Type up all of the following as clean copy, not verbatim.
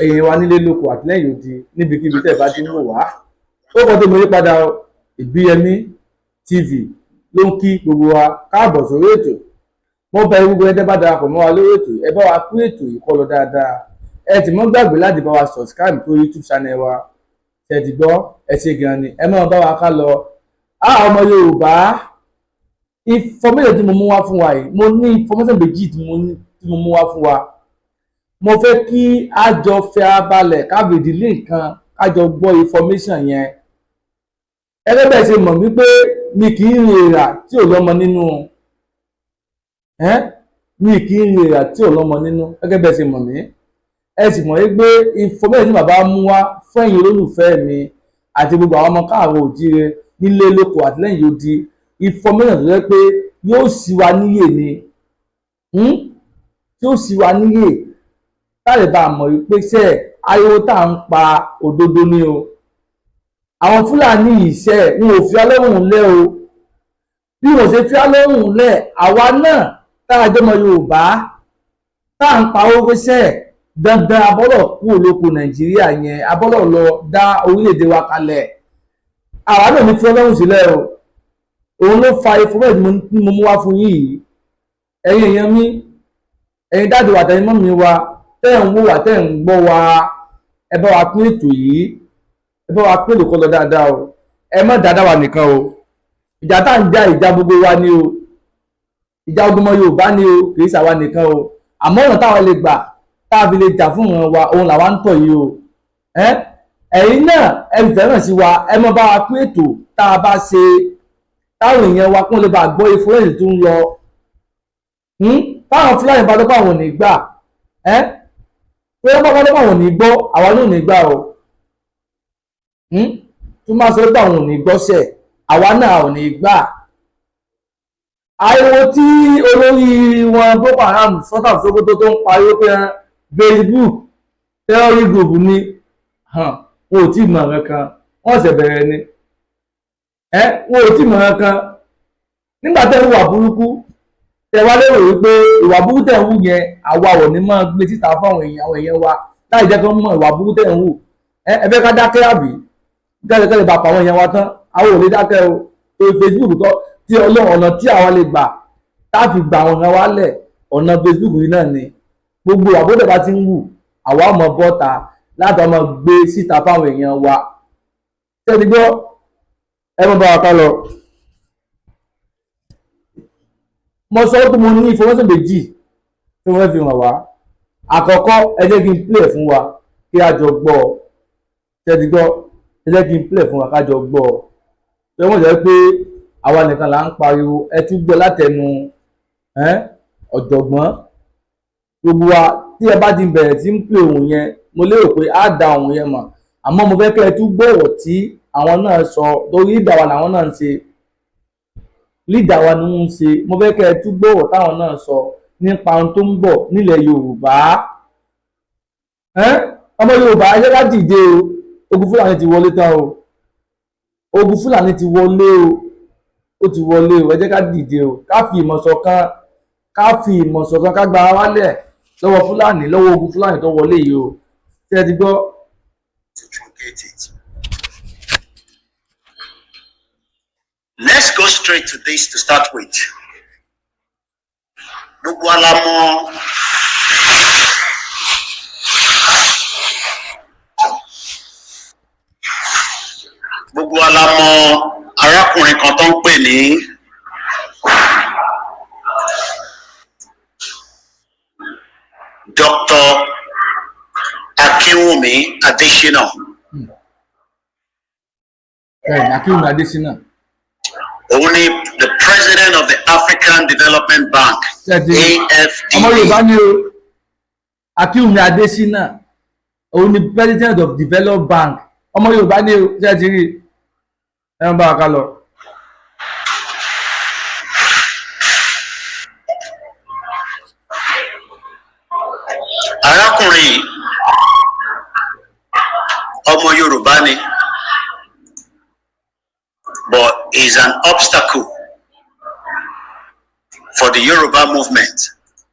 Ẹ̀yin wa nílé lóko àtìlẹ́yìn òdi, níbikíbi tẹ́ ẹ bá ti ń wò wá, ó kọ́ tó mo yí padà o. Ìbíyẹmí TV ló ń kí gbogbo wa káàbọ̀ sórí ètò. Mo bẹ̀ gbogbo ẹni tẹ́ bá darapọ̀ mọ́ wa lórí ètò, ẹ bá wa pín ètò yìí kó lọ dáadáa. Ẹ ti mọ́ gbàgbé láti bá wa subscribe tó YouTube channel wa. Ṣe ti gbọ́? Ẹ ṣe gan ni, ẹ máa bá wa ká lọ. Á ọmọ Yorùbá, information tí mo mú wá fún wa yìí, mo ní information méjì tí mo mú wá fún wa. Mo fẹ́ kí a jọ fẹ́ abalẹ̀ kábìdí lé nǹkan, ká jọ gbọ́ information yẹn. Ẹgbẹ́ bẹ́ẹ̀ ṣe mọ̀ wípé mi kì í rin èèrà tí ò lọ́mọ nínú. Mi kì í rin èèrà tí ò lọ́mọ nínú. Gẹ́gẹ́ bẹ́ẹ̀ ṣe mọ̀ mí, ẹ sì mọ̀ wípé information tí bàbá mú wá fún ẹ̀yin olólùfẹ́ mi àti gbogbo àwọn ọmọ káàárọ̀ òjíire nílé lóko àtìlẹ́yìn odi, information tó jẹ́ pé yóò ṣí wa níyè ni, Yóò ṣí wa níyè láti bá a mọ̀ wípé ṣe ariwo tá à ń pa, òdodo ni o. Àwọn Fúlàní yìí ṣe wọn ò fi ọlọ́run lẹ́ o. Bí wọ́n ṣe fi ọlọ́run lẹ̀, àwa náà tá a jọmọ Yorùbá tá à ń pa owó ṣe dandan, abọ́lọ̀ kú olóko Nàìjíríà yẹn, abọ́lọ̀ lọ dá orílẹ̀-èdè wa kalẹ̀. Àwa náà ní fi ọlọ́run sílẹ̀ o. Òun ló fa ìfowópamọ́ tí mo mú wá fún yín yìí. Ẹ̀yin èèyàn mi, ẹ̀yin daddy wa, àtẹ̀yin mummy wa tẹ́ ẹ̀ ń wò wá, tẹ́ ẹ̀ ń gbọ́ wa, ẹ bá wa pín ètò yìí, ẹ bá wa pín ètò kó lọ dáadáa o. Ẹ má dáadáa wa nìkan o. Ìjà tá à ń jà, ìjà gbogbo wa ni o. Ìjà ogun ọmọ Yorùbá ni o, kì í ṣàwa nìkan o. Àmọ́ ọ̀nà táwa lè gbà tá a fi lè jà fún ìran wa, òun làwa ń tọ̀ yìí o. Ẹ̀yin náà, ẹ fẹ́ràn sí wa, ẹ má bá wa pín ètò tá a bá ṣe, táwọn èèyàn wa kún lè bá gbọ́ ìfúrẹ́ǹsì tó ń lọ. Táwọn Fúlàní bá dọ́pọ̀, àwọn ò ní gbà ẹ́ pé wọ́n bá dọ́pọ̀, àwọn ò ní gbọ́, àwa náà ò ní gbà o. Tó máa sọ pé àwọn ò ní gbọ́sẹ̀, àwa náà ò ní gbà. Ariwo tí olórí wọn Boko Haram, Sultan Sokoto, tó ń pariwo pé Facebook terrorist group ni, wọn ò tí ì mọ̀ nǹkan, wọ́n ṣẹ̀ bẹ̀rẹ̀ ni. Wọn ò tí ì mọ̀ nǹkan. Nígbà tẹ́ ń wà burúkú, tẹ́ wá lérò wípé ìwà burúkú tẹ́ ń wù yẹn, àwa ò ní máa gbé síta fáwọn èèyàn, àwọn èèyàn wa, láì jẹ́ kí wọ́n mọ̀ ìwà burúkú tẹ́ ń wù. Ẹ fẹ́ ká dákẹ́, àbí kẹ́lẹ́kẹ́lẹ́ bá pa àwọn èèyàn wa tán? Àwọn ò lè dákẹ́ o. Orí Facebook kọ́ tí Ọlọ́run, ọ̀nà tí àwa lè gbà tá a fi gbà àwọn èèyàn wa lẹ̀, ọ̀nà Facebook yìí náà ni. Gbogbo àbódà bá ti ń wù, àwa ọmọ bọ́ta láti ọmọ gbé síta fáwọn èèyàn wa. Ṣé ti gbọ́? Ẹ mọ́ bá wa ká lọ. Mo sọ pé mo ní information méjì tí wọ́n fẹ́ fi hàn wá. Àkọ́kọ́, ẹ jẹ́ kí n play fún wa kí a jọ gbọ́ ọ. Ṣé ti gbọ́? Ẹ jẹ́ kí n play fún wa ká jọ gbọ́ ọ. Ṣé wọ́n jẹ́ pé àwa nìkan là ń pariwo? Ẹ tún gbọ́ látẹnu ọ̀jọ̀gbọ́n. Gbogbo wa tí ẹ bá ti bẹ̀rẹ̀ tí ń play ohùn yẹn, mo lérò pé á da ohùn yẹn mọ̀, àmọ́ mo fẹ́ kẹ́ ẹ tún gbọ́ ọ̀rọ̀ tí àwọn náà sọ, torí leader wa làwọn náà ń ṣe, leader wa ni wọ́n ń ṣe. Mo fẹ́ kẹ́ ẹ tún gbọ́ ọ̀rọ̀ táwọn náà sọ nípa ohun tó ń bọ̀ nílẹ̀ Yorùbá. Ọmọ Yorùbá, ẹ jẹ́ ká dìde o. Ogun Fúlàní ti wọlé tán o. Ogun Fúlàní ti wọlé o, ó ti wọlé o. Ẹ jẹ́ ká dìde o, ká fi ìmọ̀ ṣọ̀kan, ká fi ìmọ̀ ṣọ̀kan, ká gba wálẹ̀ lọ́wọ́ Fúlàní, lọ́wọ́ ogun Fúlàní tó wọlé yìí o. Ṣé ẹ ti gbọ́? To truncate it. Let's go straight to this to start with. Gbogbo wa la mọ̀ gbogbo wa la mọ̀ arákùnrin kan tó ń pè ní Dr. Akinwumi Adesina. Bẹ́ẹ̀ni, Akínwùmí Adésínà. Òun ni the president of the African Development Bank, Ṣé ẹ ti rí? AFDB. Ọmọ Yorùbá ni o. Akínwùmí Adésínà, òun ni president of Develop Bank. Ọmọ Yorùbá ni o. Ṣé ẹ ti rí? Ẹ ń bá wa ká lọ. Arákùnrin yìí, ọmọ Yorùbá ni, but is an obstacle for the Yoruba movement.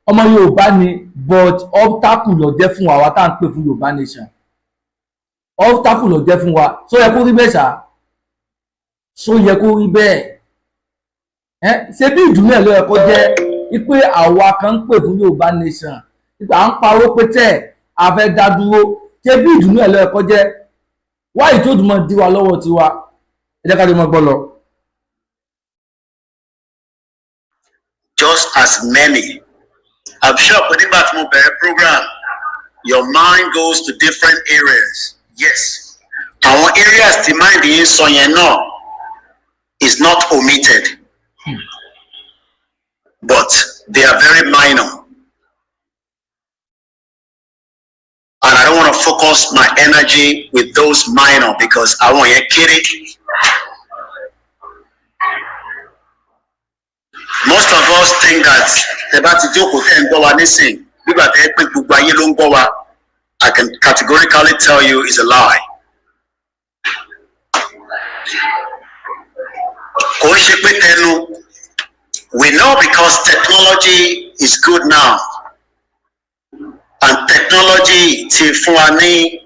Ọmọ Yorùbá ni, but obstacle ló jẹ́ fún wa. Wa tá à ń pè fún Yorùbá nation, obstacle ló jẹ́ fún wa. Sọ yẹ kó rí bẹ́ẹ̀ ṣá? Sọ yẹ kó rí bẹ́ẹ̀? Ẹ ṣe bí ìdùnnú ẹ̀ ló yẹ kó jẹ́ wípé àwa kan ń pè fún Yorùbá nation, wípé à ń parọ́ pé tẹ́ a fẹ́ dá dúró. Ṣe bí ìdùnnú ẹ̀ ló yẹ kó jẹ́? Wáyé tó dùn mọ́ dí wa lọ́wọ́ tiwa. Ẹ jẹ́ ká jọ mọ́ gbọ́ lọ. Just as many. I'm sure pé nígbà tí mo bẹ̀rẹ̀ program, your mind goes to different areas. Yes. Àwọn areas tí mind yín sọ yẹn náà is not omitted. But they are very minor. And I don't want to focus my energy with those minor because àwọn yẹn kéré. Most of us think that tẹ́ bá ti jókòó, tẹ́ ń gbọ́ wa nísìn, nígbà tẹ́ pé gbogbo ayé ló ń gbọ́ wa. I can categorically tell you is a lie. Kò ń ṣe pé tẹnu. We know because technology is good now and technology ti fún wa ní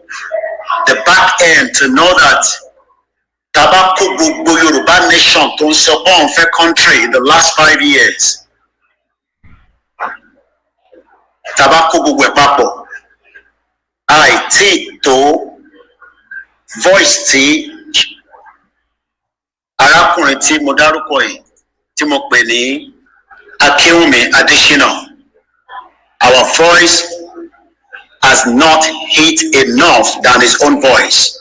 the back end to know that tá bá kó gbogbo Yorùbá nation tó ń sọ pé òun fẹ́ country in the last 5 years, tá bá kó gbogbo ẹ̀ papọ̀, àìtí tó voice tí arákùnrin tí mo dárúkọ yìí, tí mo pè ní Akínwùmí Adésínà. Our voice has not hit enough than his own voice.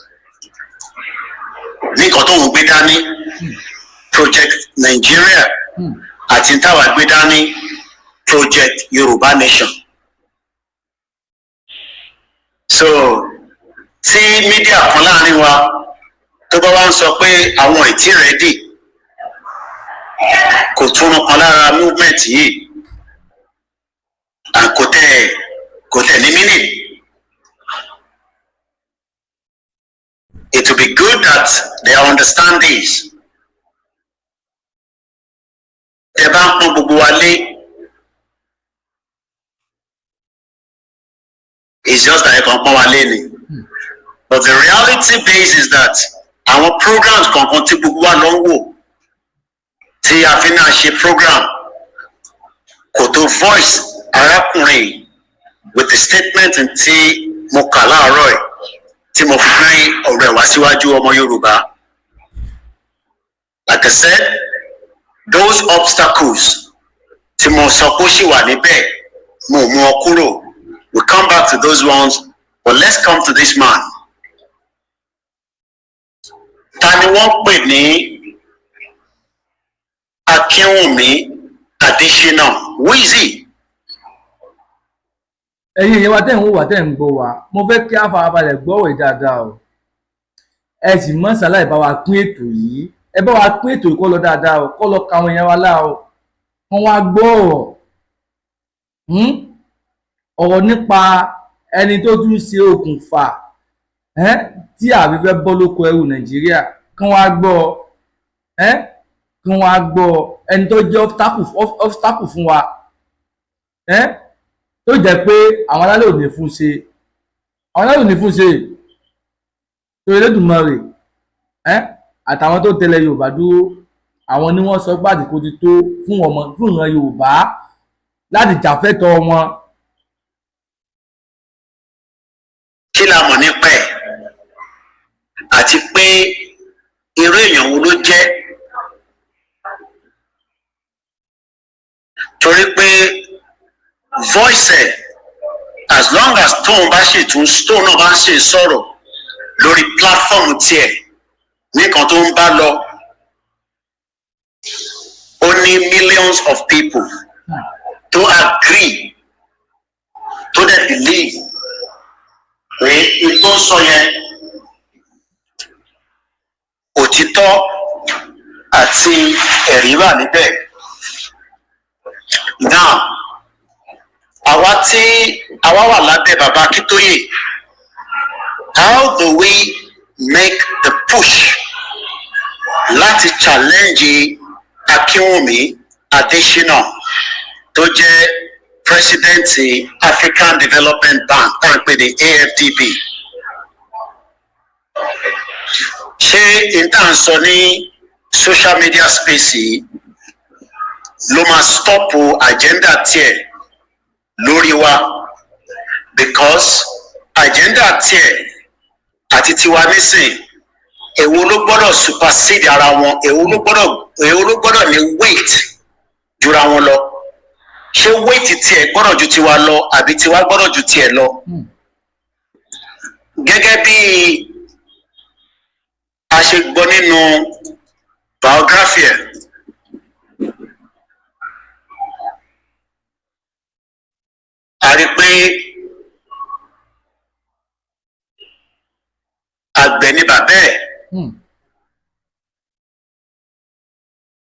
Nǹkan tó ń gbé dání, Project Nigeria, àti táwa gbé dání, Project Yorùbá Nation. So tí media kan láàrin wa tó bá wá ń sọ pé àwọn ì tí ready, kò tún kan lára movement yìí and kò tẹ̀ ní meaning. It will be good that they understand this. Tẹ bá ń pọ́n gbogbo wa lé, it's just that ẹ kàn pọ́n wa lé ni. But the reality base is that àwọn programs kankan tí gbogbo wa lọ ń wò, tí a fi náà ṣe program, kò tó voice arákùnrin with the statement tí mo kà láàárọ̀ ẹ̀, tí mo fi gbé ọ̀rọ̀ ẹ̀ wá síwájú ọmọ Yorùbá. Like I said, those obstacles tí mo sọ pé ó ṣì wà níbẹ̀, mo mú ọ kúrò. We come back to those ones, but let's come to this man. Ta ni wọ́n pè ní Akínwùmí Adésínà? Who is he? Ẹ̀yin èèyàn wa tẹ́ ń wò wá, tẹ́ ń gbọ́ wa, mo fẹ́ kí á farabalẹ̀ gbọ́ ọ̀rọ̀ yìí dáadáa o. Ẹ sì mọ́ ṣàlàyé bá wa pín ètò yìí. Ẹ bá wa pín ètò yìí kó lọ dáadáa o, kó lọ ka àwọn èèyàn wa láà o, wọ́n wá gbọ́ ọ̀rọ̀, ọ̀rọ̀ nípa ẹni tó tún ṣe okùnfà tí àbí fẹ́ bọ́ lóko ẹrú Nàìjíríà. Kán wá gbọ́, kán wá gbọ́ ẹni tó jẹ́ obstacle fún wa, tó jẹ́ pé àwọn alálẹ̀ ò ní fún ṣe, àwọn alálẹ̀ ò ní fún ṣe tó Elédùmarè àtàwọn tó tẹ̀lé Yorùbá dúró. Àwọn ni wọ́n sọ pé àsìkò ti tó fún ọmọ, fún ìran Yorùbá láti jàfẹ́tọ̀ọ́ wọn. Kí la mọ̀ nípa ẹ̀, àti pé irú èèyàn wo ló jẹ́? Torí pé voice ẹ̀, as long as tóun bá ṣe tún, tóun náà bá ń ṣe sọ̀rọ̀ lórí platform tiẹ̀, nìkan tó ń bá lọ, ó ní millions of people tó agree, tó dẹ̀ believe pé n tó sọ yẹn, òtítọ́ àti ẹ̀rí wà níbẹ̀. Now, àwa tí àwa wà lábẹ́ bàbá Akíntóyè, how do we make the push láti challenge Akínwùmí Adésínà tó jẹ́ President African Development Bank tá à ń pè ní AFDB. Ṣé n tá à ń sọ ní social media space yìí ló máa stop agenda tiẹ̀ lórí wa? Because agenda tiẹ̀ àti tiwa nísìn, èwo ló gbọ́dọ̀ supersede ara wọn? Èwo ló gbọ́dọ̀ ní weight jura wọn lọ? Ṣé weight tiẹ̀ gbọ́dọ̀ ju tiwa lọ, àbí tiwa gbọ́dọ̀ ju tiẹ̀ lọ? Gẹ́gẹ́ bí a ṣe gbọ́ nínú biography ẹ̀, a rí pé àgbẹ̀ ni bàbá ẹ̀.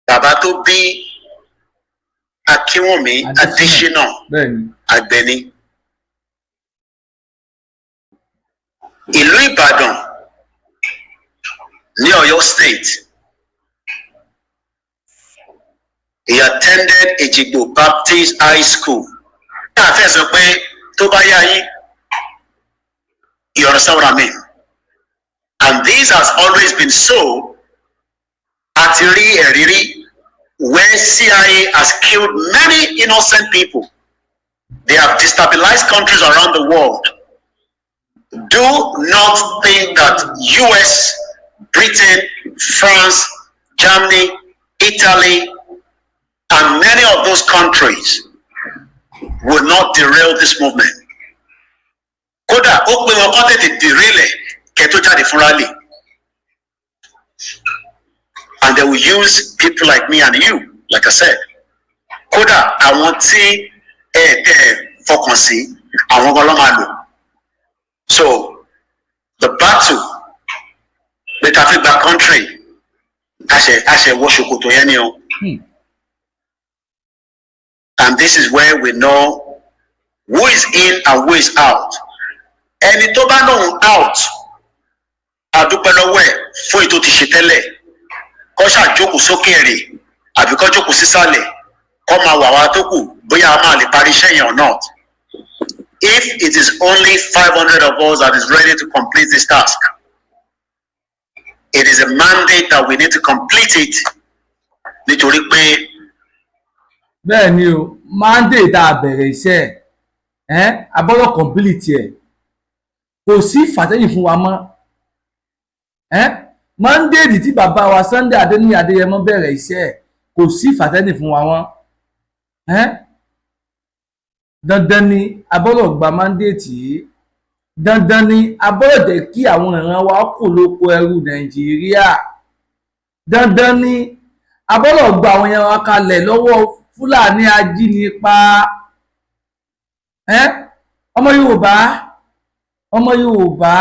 Bàbá tó bí Akínwùmí Adésínà, àgbẹ̀ ni. Ìlú Ìbàdàn ní Ọ̀yọ́ State. He attended Ejigbo Baptist High School. Ní àfẹ́ sọ pé tó bá yá yín, you understand what I mean? And this has always been so. Àti rí ẹ̀rí rí where CIA has killed many innocent people. They have destabilized countries around the world. Do not think that US, Britain, France, Germany, Italy, and many of those countries will not derail this movement. Kódà ó pé wọn kọ́ tètè derail ẹ̀ kẹ́ tó jáde fún rally. And they will use people like me and you, like I said. Kódà àwọn tí ẹ tẹ fọkàn sí, àwọn gan ló máa lò. So the battle pé ká fi gba country, àṣẹ wọ ṣòkòtò yẹn ni o. And this is where we know who is in and who is out. Ẹni tó bá lóun out, a dúpẹ́ lọ́wọ́ ẹ̀ fún ètò ti ṣe tẹ́lẹ̀. Kó ṣàjókòó sókè rè àbí kó jókòó sísàlẹ̀, kó máa wà wá tó kù bóyá a máa lè parí iṣẹ́ yẹn or not. If it is only 500 of us that is ready to complete this task, it is a mandate that we need to complete it, nítorí pé Bẹ́ẹ̀ ni o, mandate tá a bẹ̀rẹ̀ iṣẹ́ ẹ̀, a gbọ́dọ̀ complete ẹ̀. Kò sí ìfàsẹ́yìn fún wa mọ́ ẹ́. Mandate tí bàbá wa Sunday Adéníyì Adéyẹmọ bẹ̀rẹ̀ iṣẹ́ ẹ̀, kò sí ìfàsẹ́yìn fún wa mọ́ ẹ́. Dandan ni a gbọ́dọ̀ gba mandate yìí. Dandan ni a gbọ́dọ̀ jẹ́ kí àwọn ìran wa kò lóko ẹrú Nàìjíríà. Dandan ni a gbọ́dọ̀ gba àwọn èèyàn wa kalẹ̀ lọ́wọ́ Fúlàní ajínipa ẹ́. Ọmọ Yorùbá, ọmọ Yorùbá,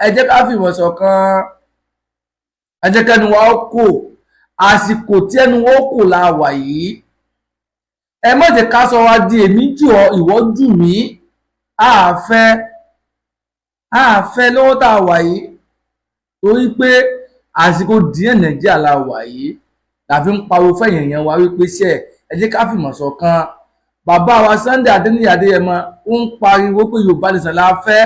ẹ jẹ́ ká fìmọ̀ ṣọ̀kan. Ẹ jẹ́ kẹ́nu wa ó kò. Àsìkò tí ẹnu wa ó kò la wà yìí. Ẹ má jẹ́ ká sọ wa di èmi jù ọ, ìwọ jù mí. Àfẹ́ àfẹ́ lọ́wọ́ tá a wà yìí, torí pé àsìkò díẹ̀ Nàìjíríà la wà yìí la fi ń pariwo fẹ̀yìn yẹn wa wípé ṣe ẹ jẹ́ ká fìmọ̀ ṣọ̀kan. Bàbá wa Sunday Adéníyì Adéyẹmọ ó ń pariwo pé Yorùbá nation la fẹ́.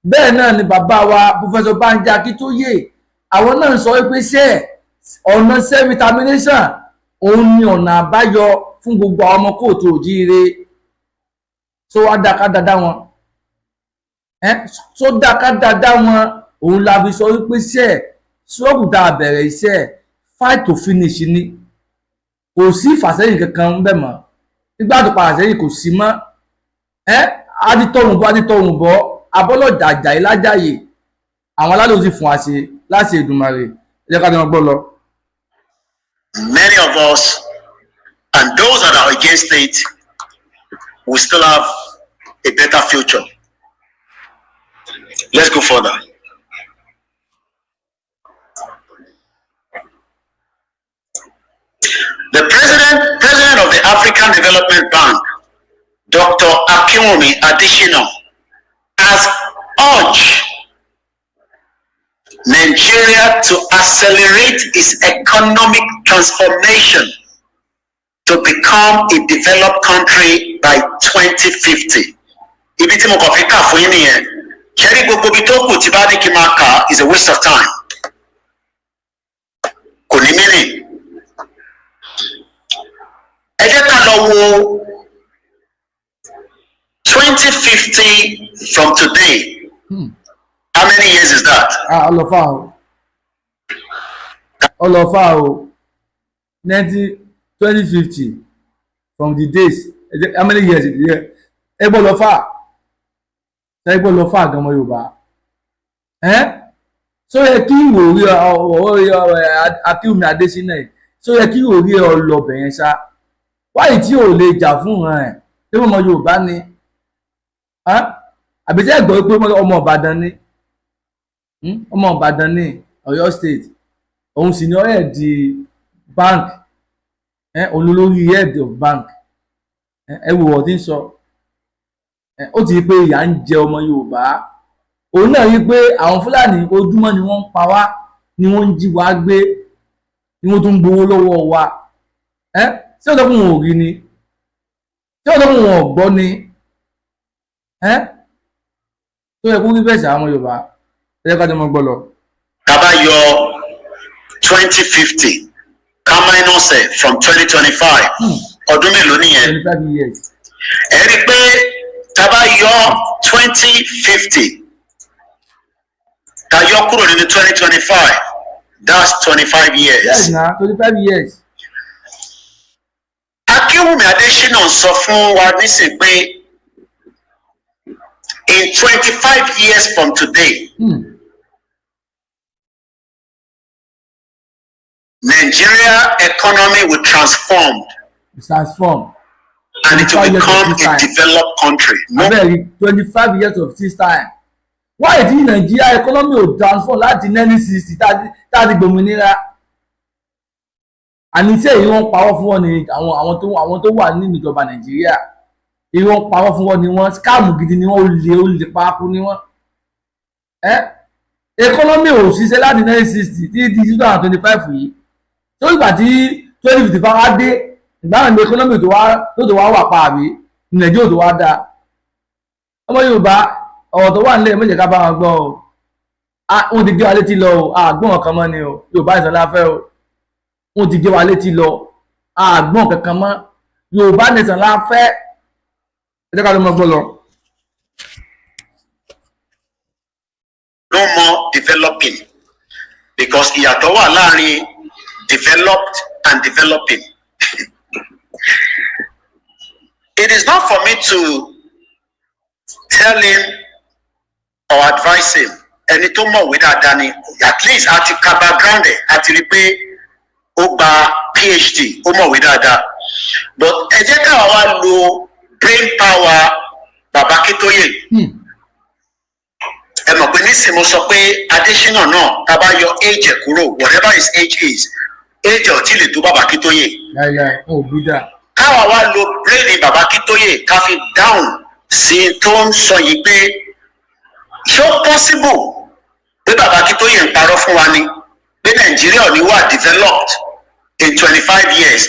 Bẹ́ẹ̀ náà ni bàbá wa Professor Banji Akíntóyè, àwọn náà ń sọ wípé ṣe ọ̀nà self determination òun ni ọ̀nà àbáyọ fún gbogbo àwọn ọmọ káàárọ̀ oòjíire. Tó wá dáa ká dáadáa wọn ẹ, tó dáa ká dáadáa wọn. Òun la fi sọ wípé ṣe struggle tá a bẹ̀rẹ̀ iṣẹ́, fight to finish ni. Kò sí ìfàsẹ́yìn kankan ń bẹ̀ mọ́. Nígbà tó padà sẹ́yìn, kò sí mọ́ ẹ. Adítọ̀rùn bọ́, adítọ̀rùn bọ́, abọ́lọ̀jà àjàyè lájàyè. Àwọn alálò sì fún wa ṣe láti Èdùmàrè. Ẹ jẹ́ ká ní wọn gbọ́ lọ. Many of us and those that are against it will still have a better future. Let's go further. The president of the African Development Bank, Dr. Akinwumi Adesina, has urged Nigeria to accelerate its economic transformation to become a developed country by by 2050. Ibi tí mo kàn fi kà fún yín nìyẹn. Ṣé rí gbogbo ibi tó kù tí bá ní kí n máa kà is a waste of time, kò ní meaning. Ẹ jẹ́ ká lọ wo 2050 from today. How many years is that? Ah, ọlọ́fà o, ọlọ́fà o. Nineteen 2050 from the days, how many years is it? Ẹ gbọ́ lọ fà, ẹ gbọ́ lọ fà gan, ọmọ Yorùbá. Ẹ sọ yẹ kí ìwòrí ọ̀rọ̀ Akínwùmí Adésínà yìí, sọ yẹ kí ìwòrí ọlọ́bẹ̀ yẹn ṣá wáyé tí ò lè jà fún ìran ẹ̀ tí ọmọ Yorùbá ni, àbí tí ẹ gbọ́ pé ọmọ Ìbàdàn ni? Ọmọ Ìbàdàn ní Ọ̀yọ́ State, òun sì ni ó head bank, olólórí head of bank. Ẹ wò wọ́n ti ń sọ, ó ti rí pé ìyà ń jẹ ọmọ Yorùbá. Òun náà rí pé àwọn Fúlàní, ojúmọ́ ni wọ́n ń pa wá, ni wọ́n ń jí wa gbé, ni wọ́n tún ń gbowó lọ́wọ́ wa. Ṣé ọ̀dọ́ fún wọn ò rí ni? Ṣé ọ̀dọ́ fún wọn ò gbọ́ ni? Tó yẹ kó rí bẹ́ẹ̀ sí àwọn ọmọ Yorùbá, ẹ jẹ́ ká jọ mọ́ gbọ́ lọ. Tá bá yọ 2050, ká minus ẹ̀ from 2025, ọdún mélòó nìyẹn? 25 years. Ẹ rí i pé tá bá yọ 2050, tá yọ kúrò nínú 2025, that's 25 years. Yes na, 25 years. Akínwùmí Adésínà sọ fún wa nísìnyí pé in 25 years from today, Nigeria economy will transform Transform. and it will 25 years of become this a time. developed country. No. Abẹ́rẹ́ 25 years of this time, why tí Nàìjíríà economy ò transform láti 1960 tá a ti gbòmìnira? Àní tí èyí wọ́n pawọ́ fún wọn ni àwọn tó wà nínú ìjọba Nàìjíríà, èyí wọ́n pawọ́ fún wọn ni wọ́n scam gidi ni wọ́n, ó lè paraku ni wọ́n. Ẹ economy ò ṣiṣẹ́ láti 1960 títí di 2025 yìí, tó ìgbà tí 2055 á dé, ìgbà náà ni economy tó wá wà pa, àbí Nàìjíríà tó wá dáa? Ọmọ Yorùbá, ọ̀rọ̀ tó wà nílẹ̀ méjì, ká bá wọn gbọ́ o. Wọ́n ti gé wa létí lọ o, àgbọ̀n kan mọ́ ni o. Yorùbá nation la fẹ́ o. Wọ́n ti gé wa létí lọ, àgbọ̀n kankan mọ́. Yorùbá nation la fẹ́. Ẹ jẹ́ ká ló mọ gbọ́ lọ. No more developing, because ìyàtọ̀ wà láàrin developed and developing. It is not for me to tell him or advise him. Ẹni tó mọ̀wé dáadáa ni, at least a ti ka background ẹ̀, a ti rí i pé ó gba PhD, ó mọ̀wé dáadáa, but ẹ jẹ́ káwa wá lo brain power bàbá Akíntóyè. Ẹ mọ̀ pé nísìnyí mo sọ pé Adésínà náà, tá a bá yọ age ẹ̀ kúrò, whatever his age is, age ẹ̀ ò tí lè tó bàbá Akíntóyè. Láíláí, wọn ò bí dáa. Káwa wá lo brain bàbá Akíntóyè, ká fi dáhùn sí tó ń sọ yìí pé ṣé ó possible pé bàbá Akíntóyè ń parọ́ fún wa ni pé Nàìjíríà ò ní wà developed in 25 years,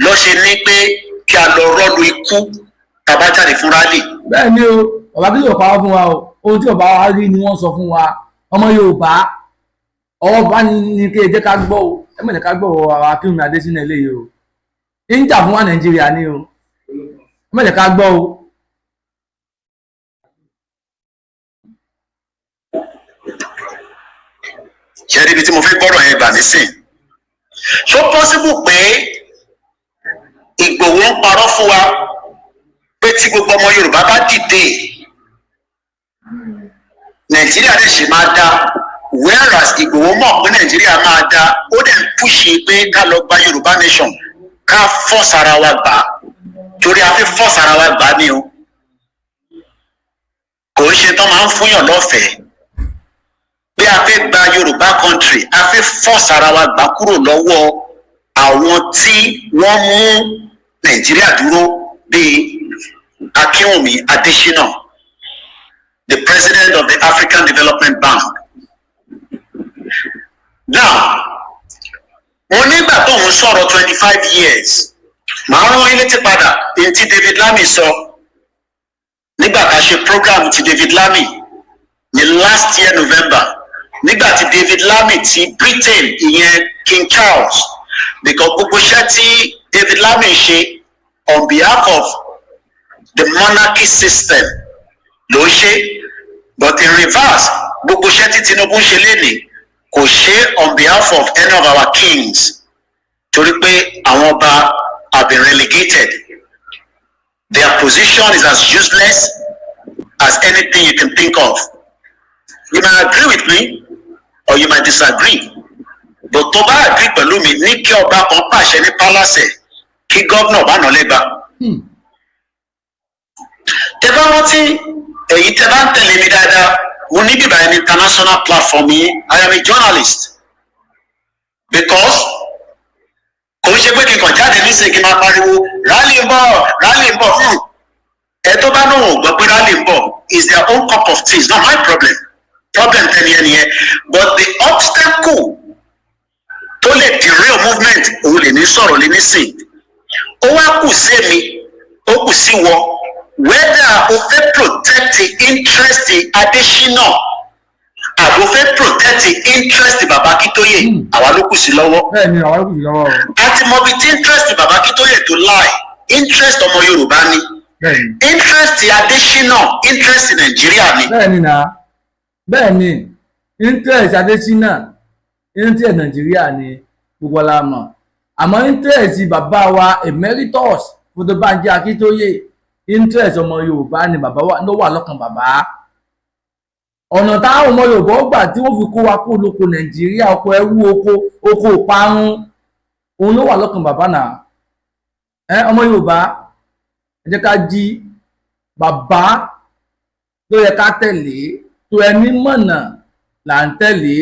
ló ṣe ní pé kí a lọ rọ́ọ̀lù ikú tá a bá jáde fún rally? Bẹ́ẹ̀ ni o, bàbá kí yóò parọ́ fún wa o. Ohun tí bàbá wa rí ni wọ́n sọ fún wa. Ọmọ Yorùbá, ọwọ́ bá ní ní kí ẹ jẹ́ ká gbọ́ o. Ẹ má jẹ́ ká gbọ́ o. Àwọn Akínwùmí Adésínà eléyìí o, ń jà fún wa Nàìjíríà ni o. Ẹ má jẹ́ ká gbọ́ o. Ṣe rí ibi tí mo fẹ́ gbọ́rọ̀ yẹn gbà nísìn? Ṣó possible pé Ìgbòho ń parọ́ fún wa pé tí gbogbo ọmọ Yorùbá bá dìde, Nàìjíríà lè ṣe máa dá, whereas Ìgbòho mọ̀ pé Nàìjíríà máa dá, ó dẹ̀ ń push pé ká lọ gba Yorùbá nation, ká force ara wa gbà á, torí a fi force ara wa gbà á ni o? Kò ń ṣe tán máa ń fúnyàn lọ́fẹ̀ẹ́ bí a fẹ́ gba Yorùbá country. A fẹ́ force ara wa gbà kúrò lọ́wọ́ àwọn tí wọ́n mú Nàìjíríà dúró, bíi Akínwùmí Adésínà, the president of the African Development Bank. Now, mo nígbà tó ń sọ̀rọ̀ 25 years, màá rán yín létí padà ní tí David Lamy sọ. Nígbà tá a ṣe program ti David Lammy ní last year November, nígbà tí David Lammy ti Britain, ìyẹn King Charles, because gbogbo iṣẹ́ tí David Lammy ṣe on behalf of the monarchy system ló ń ṣe, but in reverse, gbogbo iṣẹ́ tí Tinubu ń ṣe lénìí, kò ṣe on behalf of any of our kings, torí pé àwọn ọba have been relegated. Their position is as useless as anything you can think of. You might agree with me or you might disagree, but tó bá agree pẹ̀lú mi, ní kí ọba kan pàṣẹ ní palace, kí gómìnà bá nà lẹ́gba. Tẹ bá rántí, èyí tẹ bá ń tẹ̀lé mi dáadáa, mo ní bíbá ẹni international platform yìí. I am a journalist, because kò ń ṣe pé kí n kàn jáde nísìnyí kí n máa pariwo rally ń bọ̀, rally ń bọ̀. Ẹ tó bá náà ò gbọ́ pé rally ń bọ̀ is their own cup of tea, it's not my problem. Problem tẹ́ni ẹni yẹn, but the obstacle tó lè derail movement, òun lè ní sọ̀rọ̀ lè ní sìn. Ó wá kù sí èmi, ó kù sí wọ, whether o fẹ́ protect the interest Adésínà àbí o fẹ́ protect the interest bàbá Akíntóyè, àwa ló kù sí lọ́wọ́. Bẹ́ẹ̀ ni, àwa ló kù sí lọ́wọ́ o. A ti mọ ibi tí interest bàbá Akíntóyè tó lie. Interest ọmọ Yorùbá ni. Bẹ́ẹ̀ ni. Interest Adésínà, interest Nàìjíríà ni. Bẹ́ẹ̀ ni náà, bẹ́ẹ̀ ni. Interest Adésínà, interest Nàìjíríà ni, gbogbo la mọ̀. Àmọ́ interest bàbá wa Emeritus Fọdọ́bánjí Akíntóyè, interest ọmọ Yorùbá ni bàbá wa ló wà lọ́kàn bàbá. Ọ̀nà táwọn ọmọ Yorùbá ó gbà tí wọ́n fi kó wa kó lóko Nàìjíríà, oko ẹrú, oko ìparun, òun ló wà lọ́kàn bàbá náà. Ẹ ọmọ Yorùbá, ẹ jẹ́ ká jí. Bàbá ló yẹ ká tẹ̀lé, tó ẹni mọ̀nà là ń tẹ̀lé.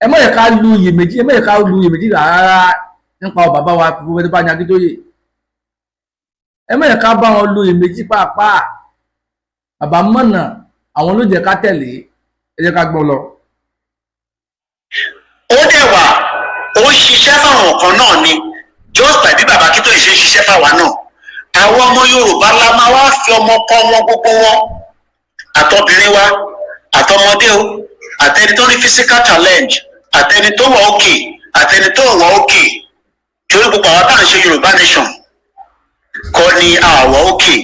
Ẹ má yẹ ká lu iyèméjì, ẹ má yẹ ká lu iyèméjì rárá nípa bàbá wa Fọdọ́bánjí Akíntóyè. Ẹ má yẹ ká bá wọn lu iyèméjì pàápàá. Bàbá mọ̀nà, àwọn ló jẹ́ ká tẹ̀lé. Ẹ jẹ́ ká gbọ́ lọ. Ó dẹ̀ wà, ó ń ṣiṣẹ́ fáwọn kan náà ni, just by bí bàbá Akíntóyè ṣe ń ṣiṣẹ́ fáwa náà. Àwọn ọmọ Yorùbá la máa wá fi ọmọ kọ́ wọn, gbogbo wọn, àtọbìnrin wa, àtọmọdé o, àtẹni tó ní physical challenge, àtẹni tó wà òkè, àtẹni tó wà òkè, torí gbogbo àwọn tá à ń ṣe Yorùbá nation kọ́ ni àwọ̀ òkè,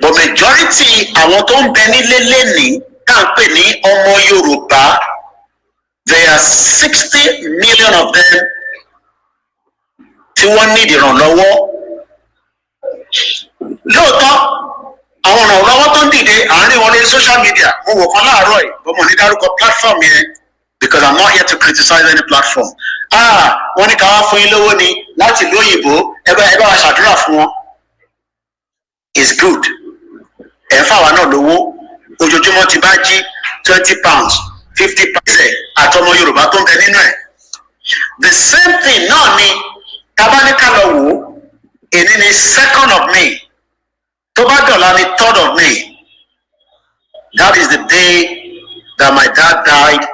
but majority àwọn tó ń bẹ nílé lénìí tá à ń pè ní ọmọ Yorùbá, there are 60 million of them tí wọ́n ní ìrànlọ́wọ́. Lóòótọ́, àwọn ìrànlọ́wọ́ tó ń dìde àárín wọn lórí social media, mo wò kan láàárọ̀ yìí, bó mo ní dárúkọ platform yẹn because I'm not here to criticize any platform. Ah, wọ́n ní ká wá fún yín lówó ni láti ìlú òyìnbó, ẹ bá wa ṣàdúrà fún wọn. It's good, ẹ ń fáwa náà lówó ojoojúmọ́. Ti bá jí £20, £50, ẹ̀ àtọmọ Yorùbá tó ń bẹ nínú ẹ̀. The same thing náà ni tabaníkà lọ wò ó. Èní ni 2nd of May, tó bá dọ̀la ni 3rd of May. That is the day that my dad died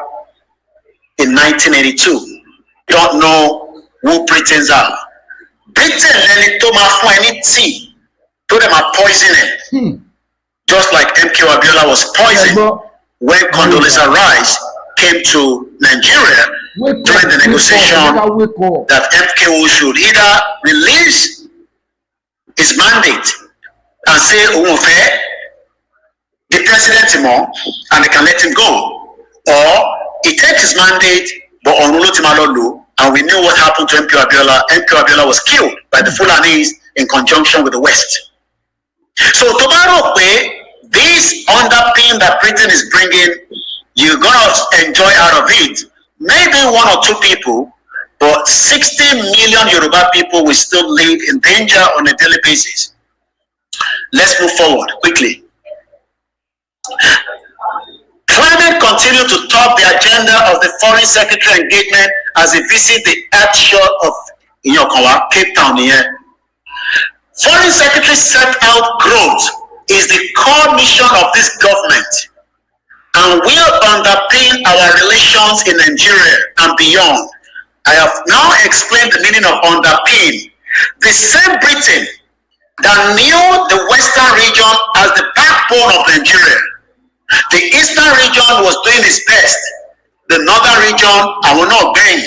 in 1982. Don't know who Britons are. Britain lẹni tó máa fún ẹ ní tea tó dẹ̀ máa poison ẹ, just like MKO Abiola was poisoned when Condoleezza Rice came to Nigeria Wake during up, the wake up, negotiation wake up. that MKO should either release his mandate and say òun ò fẹ́ the president mọ́ and they can let him go, or he takes his mandate, but ọ̀run ló ti máa lọ lò. And we knew what happened to MKO Abiola. MKO Abiola was killed by the Fulanis in conjunction with the West. So tó bá rò pé this underpin that Britain is bringing, you're gonna enjoy out of it, maybe one or two people, but 60 million Yoruba people will still live in danger on a daily basis. Let's move forward quickly. Climate continued to top the agenda of the foreign secretary engagement as he visit the earth shore of Iyokanwa, Cape Town nìyẹn. Foreign secretary set out growth is the core mission of this government and will underpin our relations in Nigeria and beyond. I have now explained the meaning of underpin. The same Britain that knew the Western region as the backbone of Nigeria. The eastern region was doing its best. The northern region, àwọn náà gbẹ̀yìn.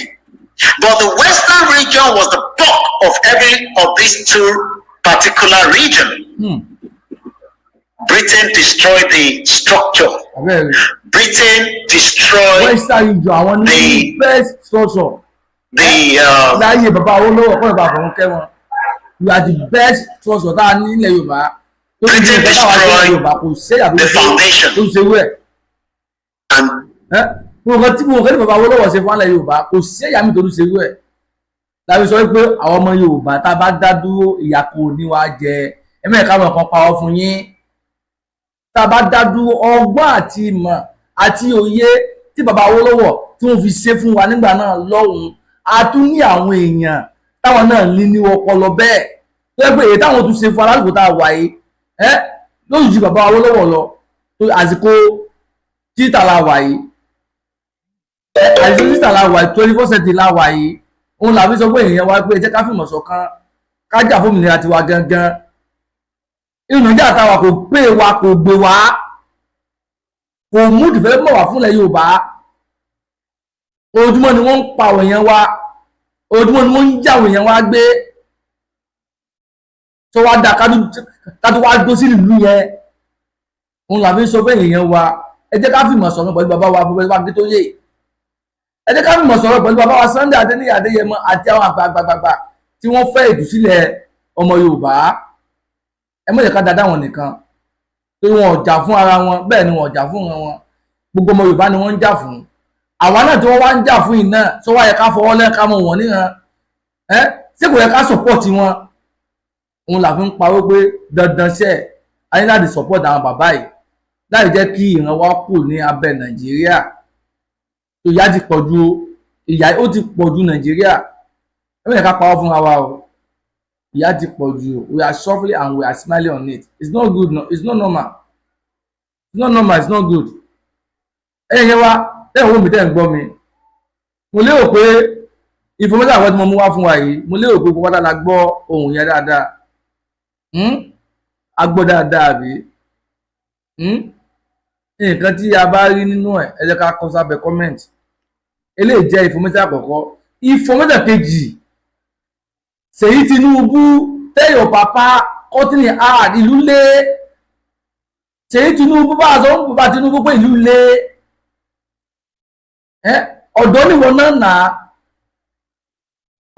But the western region was the bulk of every of these two particular region. Britain destroyed the structure. Abẹ́rẹ́. Britain destroyed Western region, àwọn ní best structure the láyé bàbá Awólọ́wọ̀ kọ́ ìbá àfọ̀rún kẹ́ wọn. You are the best structure tá a ní nílẹ̀ Yorùbá tó ń Britain ṣe táwa ní ilẹ̀ destroyed Yorùbá, kò sí ẹ̀yà tó the ṣe foundation tó ń ṣe wẹ̀ and ẹ́. Gbogbo nǹkan tí bàbá Awólọ́wọ̀ ṣe fún alẹ́ Yorùbá, kò sí ẹ̀yà mi tó ń ṣe wẹ̀. Láti sọ pé àwọn ọmọ Yorùbá, tá a bá dá dúró, ìyà kò ní wá jẹ. Ẹ̀mẹ́ẹ̀ká wọn kan pa ọ́ fún yín. Tá a bá dá dúró, ọgbọ́n àti ìmọ̀ àti òye tí bàbá Awólọ́wọ̀ tí wọ́n fi ṣe fún wa nígbà náà lọ́hùn-ún, a tún ní àwọn èèyàn táwọn náà ní ní ọpọlọ bẹ́ẹ̀ tó yẹ pé èyí táwọn tún ṣe fún alásìkò tá a wà yìí ẹ́ lójú ju bàbá Awólọ́wọ̀ lọ. Tó àsìkò títà la wà yìí, àsìkò títà la wà yìí, 24 century la wà yìí. Òun làbí sọ pé èèyàn wá pé ẹ jẹ́ ká fìmọ̀ ṣọ̀kan, ká jà fún òmìnira tiwa gangan. Inú Nàìjíríà táwa kò pé wa, kò gbé wa, kò mú development wá fúnlẹ̀ Yorùbá. Ojúmọ́ ni wọ́n ń pa àwọn èèyàn wa, ojúmọ́ ni wọ́n ń já àwọn èèyàn wa gbé. Tó wá dá kádú wá dó sí ìlú yẹn. Òun làbí sọ pé èèyàn wa, ẹ jẹ́ ká fìmọ̀ ṣọ̀kan pẹ̀lú bàbá wa bàbá Akíntóyè. Ẹ jẹ́ ká fìmọ̀ ṣọ̀kan pẹ̀lú bàbá wa Sunday Adéníyì Adéyẹmọ àti àwọn àgbààgbàgbà tí wọ́n fẹ́ ìtúsílẹ̀ ọmọ Yorùbá. Ẹ má jẹ́ ká dáadáa wọn nìkan, torí wọn ò jà fún ara wọn, bẹ́ẹ̀ ni wọn ò jà fún wọn. Gbogbo ọmọ Yorùbá ni wọ́n ń jà fún. Àwa náà tí wọ́n wá ń jà fún yìí náà, tó wá yẹ ká fọwọ́ lẹ́ ká mọ̀ wọ́n níran ẹ? Ṣé kò yẹ ká support wọn? Òun là fi ń parọ́ pé dandan ṣe a ní láti support àwọn bàbá yìí láì jẹ́ kí ìran wa kù ní abẹ́ Nàìjíríà. Ìyà ti pọ̀ ju, ìyà ó ti pọ̀ ju Nàìjíríà. Ẹ má jẹ́ ká parọ́ fúnra wa o. Ìyà ti pọ̀ jù. We are suffering and we are smiling on it. It's not good. No, it's not normal. It's not normal. It's not good. Ẹ̀yin yẹn wá tẹ́ ìwé mi, tẹ́ ń gbọ́ mi, mo lérò pé information àwọn tí mo mú wá fún wa yìí, mo lérò pé gbogbo la gbọ́ ohùn yẹn dáadáa. A gbọ́ dáadáa, àbí? Nǹkan tí a bá rí nínú ẹ̀, ẹ jẹ́ ká kọ sábẹ́ comment. Eléyìí jẹ́ information àkọ́kọ́. Information kejì, Ṣèyí Tinubu, tell your papa cutting hard. Ìlú lé. Ṣèyí Tinubu, bá a sọ fún bàbá Tinubu pé ìlú lé. Ọ̀dọ́ níwọ̀n náà nà á,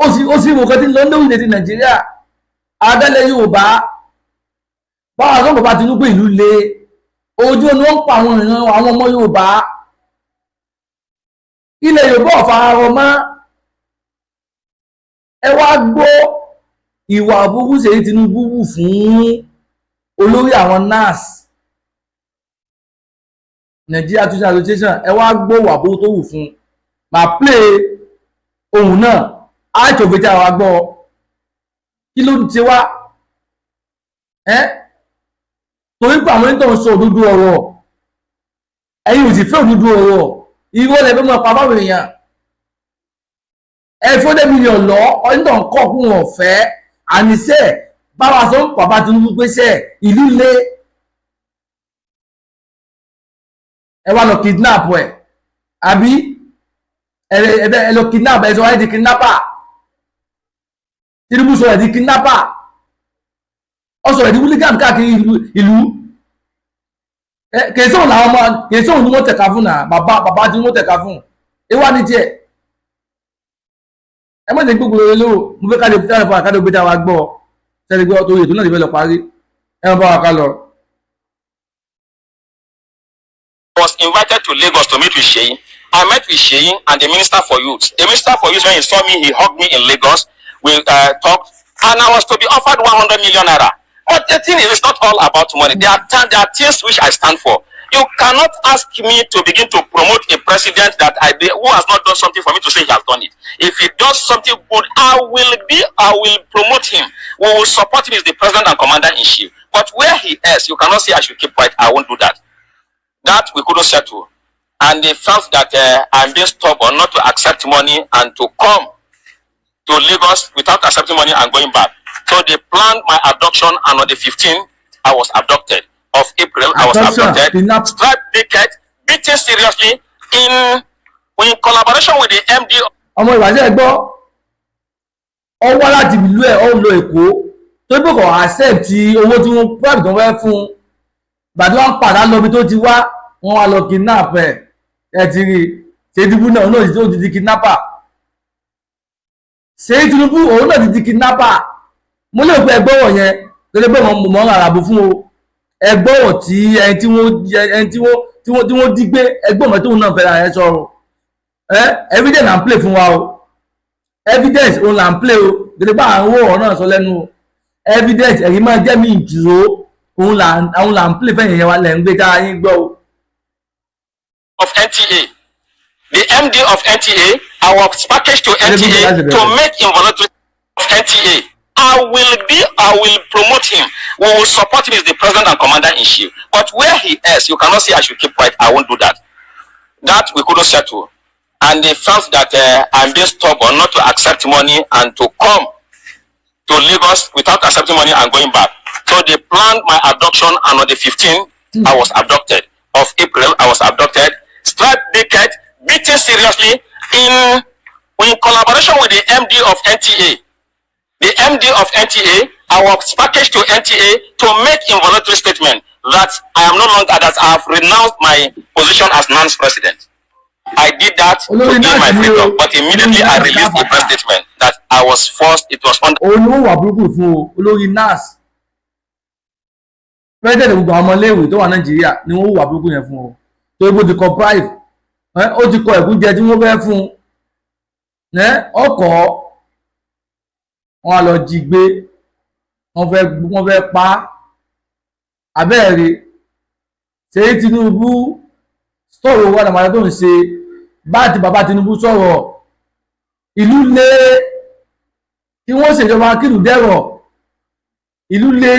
ó sì wò kan tí ń lọ lórílẹ̀‐èdè Nàìjíríà, abẹ́lẹ̀ Yorùbá. Báwa sọ bàbá Tinubu, ìlú lé. Ojú ni wọ́n ń pa àwọn ìran àwọn ọmọ Yorùbá. Ilẹ̀ Yorùbá ò fararọ mọ́. Ẹ wá gbọ́ ìwà burúkú Ṣèyí Tinubu wù fún olórí àwọn NANS, Nigeria Teachers Association. Ẹ wá gbọ́ ìwà burúkú tó wù fún. Màá play ohun náà, á jọ̀gbẹ́ tí a wá gbọ́. Kí ló ń ṣe wá ẹ́? Torí pé àwọn onítọ̀ ń sọ òdodo ọ̀rọ̀, ẹ̀yin ò sì fẹ́ òdodo ọ̀rọ̀. Irọ́ lẹ fẹ́ máa pa báwọn èèyàn. Ẹ fọ́dẹ̀ mílíọ̀nù lọ onítọ̀ ń kọ́ fún wọn ọ̀fẹ́. Àníṣe báwa sọ ń bàbá Tinubu pé ṣe ìlú lé, ẹ wá lọ kidnap ẹ, àbí? Ẹ lọ kidnap ẹ, sọ ẹ di kidnapper. Tinubu sọ ẹ di kidnapper, ọ sọ ẹ di hooligan káàkiri ìlú. Kèsóhùn làwọn ọmọ, kèsóhùn ni wọ́n tẹ̀ka fún náà. Bàbá bàbá tí wọ́n tẹ̀ka fún ẹ wá ní tiẹ̀. Ẹ má jẹ́ gbogbo rẹ lówó. Mo fẹ́ ká lè fi fún àkádọ́ gbé tá a wá gbọ́ sẹ́ni gbọ́ torí ètò náà ti fẹ́ lọ parí. Ẹ má bá wa ká lọ. Was invited to Lagos to meet with Seyi. I met with Seyi and the Minister for Youth. The Minister for Youth, when he saw me, he hugged me in Lagos. We talked, and I was to be offered 100 million naira. But the thing is, it's not all about money. There are things which I stand for. You cannot ask me to begin to promote a president that I who has not done something for me to say he has done it. If he does something good, I will promote him. We will support him as the president and commander in chief. But where he is, you cannot say I should keep quiet. I won't do that. That we couldn't settle. And they felt that I'm being stubborn not to accept money and to come to Lagos without accepting money and going back. So they planned my abduction, and on the 15th, I was abducted. Of April, I was Abduction, abducted, kidnap. stripped naked, beaten seriously in collaboration with the MD Ọmọ ìwàṣẹ gbọ́, ọ wá láti ìlú ẹ̀, ọ lọ Èkó tó bí kò accept owó tí wọ́n private tó fẹ́ fún un. Gbàtí wọ́n padà lọ ibi tó ti wá, wọ́n wá lọ kidnap ẹ̀. Ẹ ti rí i, ṣé Tinubu náà, òun náà ó ti di kidnapper? Ṣé Tinubu, òun náà ti di kidnapper? Mo lè pe ẹgbọ́wọ̀ yẹn gẹ́gẹ́ bẹ́ẹ̀, mo mọ̀ ọ́n àràbò fún o. Ẹgbọ́wọ̀ tí ẹni tí wọ́n dí gbé ẹgbọ́n mọ́ tóun náà fẹ́ra ẹ sọ̀rọ̀ ẹ. Evidence là ń play fún wa o, evidence òun là ń play o. Gẹ́gẹ́ bá àwọn owó ọ̀rọ̀ náà sọ lẹ́nu o, evidence, ẹ̀rí máa jẹ́ mi ìdúró, òun là ń play fẹ́yìn yẹn wa lẹ̀ ń gbé tá a yín gbọ́ o. of NTA. The MD of NTA, I was packaged to NTA to make involuntary of NTA. I will promote him. We will support him as the president and commander in chief. But where he is, you cannot say I should keep quiet. I won't do that. That we couldn't settle. And they felt that I'm being stubborn not to accept money and to come to Lagos without accepting money and going back. So they planned my abduction, and on the 15th, I was abducted. Of April, I was abducted, stripped naked, beaten seriously in collaboration with the MD of NTA. The MD of NTA, I was packaged to NTA to make involuntary statement that I am no longer, that I have renounced my position as NANS president. I did that to Olórí gain my NANS ni o. freedom, but immediately I Olórí released a NANS. Press statement that I was forced, it was under Òun ni wọ́n wà burúkú fún o. Olórí NANS, president gbogbo àwọn ọmọléèwé tó wà Nàìjíríà ni wọ́n wà burúkú yẹn fún o, torí bó ti kọ bribe ẹ, ó ti kọ ẹ̀gúnjẹ tí wọ́n fẹ́ fún un ẹ, ọkọ̀ wọn á lọ jí gbé, wọ́n fẹ́ pa á. Abẹ́ẹ̀rẹ̀ ṣèyí Tinubu sọ̀rọ̀ wà làmàlà tó ń ṣe bá ti bàbá Tinubu sọ̀rọ̀. Ìlú lé kí wọ́n ṣèjọba kìlú dẹ̀rọ̀, ìlú lé.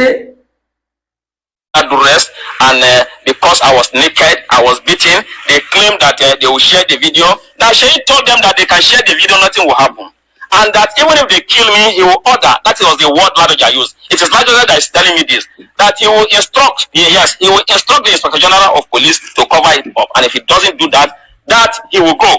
Duress and because I was naked, I was beaten. They claimed that they will share the video. That Sheyi told them that they can share the video, nothing will happen. And that even if they kill me, he will order. That was the word Ladoja used. It is Ladoja that is telling me this. That he will instruct, yes, he will instruct the Inspector General of Police to cover it up. And if he doesn't do that, that he will go.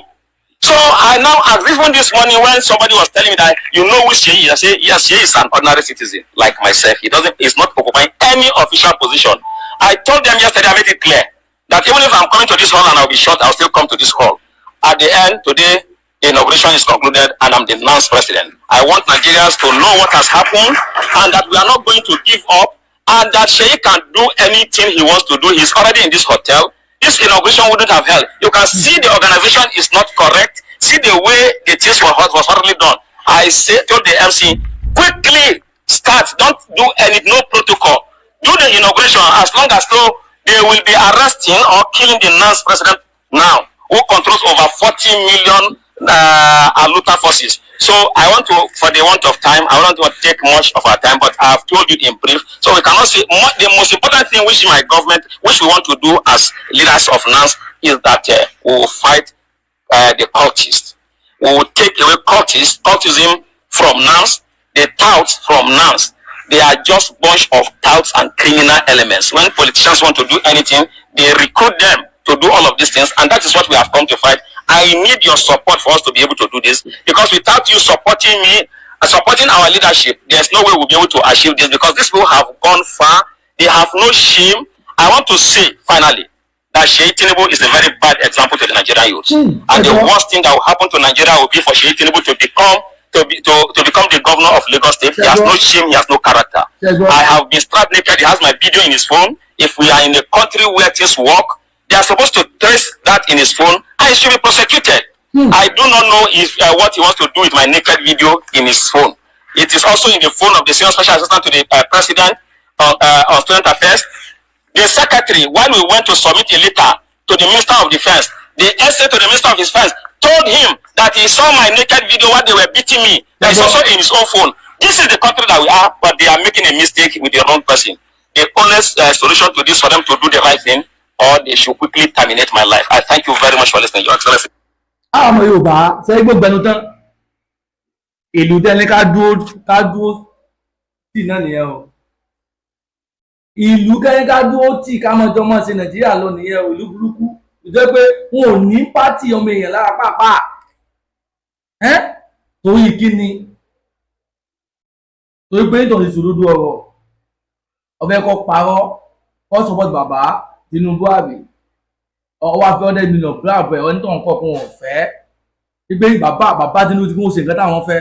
So I now ask this one this morning when somebody was telling me that you know who Sheyi is. I say, yes, Sheyi is an ordinary citizen like myself. He's not occupying any official position. I told them yesterday, I made it clear that even if I'm coming to this hall and I'll be shot, I'll still come to this hall. At the end, today, the inauguration is concluded and I'm the NANS president. I want Nigerians to know what has happened and that we are not going to give up and that Sheyi can do anything he wants to do. He's already in this hotel. This inauguration wouldn't have held. You can see the organization is not correct. See the way the things were was hurriedly done. I say told the MC, quickly start. Don't do any no protocol. Do the inauguration as long as though they will be arresting or killing the NANS president now, who controls over 40 million Aluta forces. So I want to, for the want of time, I don't want to take much of our time, but I have told you in brief. So we cannot say the most important thing which my government, which we want to do as leaders of NANS, is that we will fight the cultists. We will take away cultism from NANS, the touts from NANS. They are just bunch of touts and criminal elements. When politicians want to do anything, they recruit them to do all of these things, and that is what we have come to fight. I need your support for us to be able to do this, because without you supporting me and supporting our leadership, there's no way we'll be able to achieve this, because these people have gone far. They have no shame. I want to say, finally, that Sheyi Tinubu is a very bad example to the Nigerian youth. And the worst thing that will happen to Nigeria will be for Sheyi Tinubu to become the governor of Lagos State. He has no shame, he has no character. Ṣẹ́gbọ́n. I have been strapped naked. He has my video in his phone. If we are in a country where things work, they are supposed to trace that in his phone and he should be prosecuted. I do not know if what he wants to do with my naked video in his phone. It is also in the phone of the senior special assistant to the president on student affairs. The secretary, while we went to submit a letter to the Minister of Defense, the essay to the Minister of Defense told him that he saw my naked video while they were beating me. That is also in his own phone. This is the country that we are, but they are making a mistake with the wrong person. The only solution to this for them to do the right thing, or they should quickly terminate my life. I thank you very much for listening, Your Excellency. Àwọn ọmọ Yorùbá ṣe gbogbo ẹnu tán, ìlú tẹ́ni ká dúró sí náà nìyẹn o. Ìlú kẹ́ríkà dúró tì ká mọ́ jọmọ́ ṣe Nàìjíríà lọ nìyẹn o. Ìlú burúkú ìjọ pé wọn ò ní party ọmọ èèyàn lára pàápàá ẹ́. Torí kí ni? Torí pé nítorí sòdodo ọ̀rọ̀ ọ̀fẹ́ kọ́ parọ́ kọ́ support bàbá Tinubu, àbí ọwọ́ afẹ́ 100 million bribe ẹ̀ ọ́ nítorí nǹkan kún wọn fẹ́ wípé bàbá Tinubu tí wọ́n ṣe nǹkan táwọn fẹ́,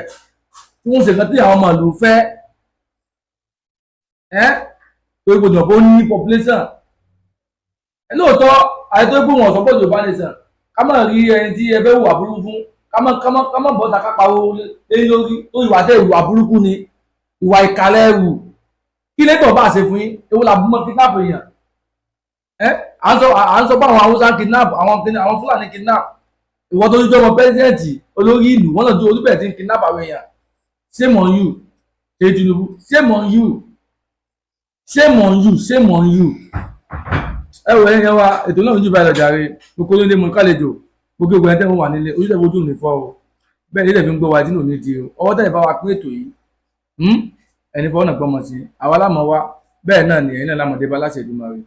tí wọ́n ṣe nǹkan tí àwọn ọmọ ìlú fẹ́ ẹ́, torí kò jọ̀ pé ó ní population ẹ. Lóòótọ́ àti tó gbé wọn support Yorùbá nation, ká má rí ẹni tí ẹ fẹ́ hùwà burúkú fún, ká má bọ́ta ká pariwo lé lórí tó ìwà tẹ ìwà burúkú ni, ìwà ìkàlẹ̀ ẹrù. Kí lẹ́tọ̀ bá ṣe fún yín? Ewu làbú mọ́ kidnap èèyàn ẹ. À ń sọ pé àwọn Haúsá kidnap, àwọn Fúlàní kidnap. Ìwọ tó jọmọ president, olórí ìlú wọn náà tó olúbẹ̀ tí ń kidnap àwọn èèyàn. Shame on you, ṣe Tinubu. Shame on you, shame on you, shame on you. Ẹ wọ ẹyẹ wa, ètò náà ń jù báyìí lọ jàre. Gbogbo ló ń dé mọ kálejò, gbogbo ìgbà tẹ́ wọ́n wà nílé ojúṣe ojú ò ní fọ́ o. Bẹ́ẹ̀ nílẹ̀ fi ń gbọ́ wa tí ò ní di o. Ọwọ́ tẹ̀lé bá wa pín ètò yìí, ẹni fọwọ́ náà gbọ́mọ sí àwa lámọ̀ wa. Bẹ́ẹ̀ náà ni ẹ̀yin náà lámọ̀dé bá láṣẹ Èdùmàrè.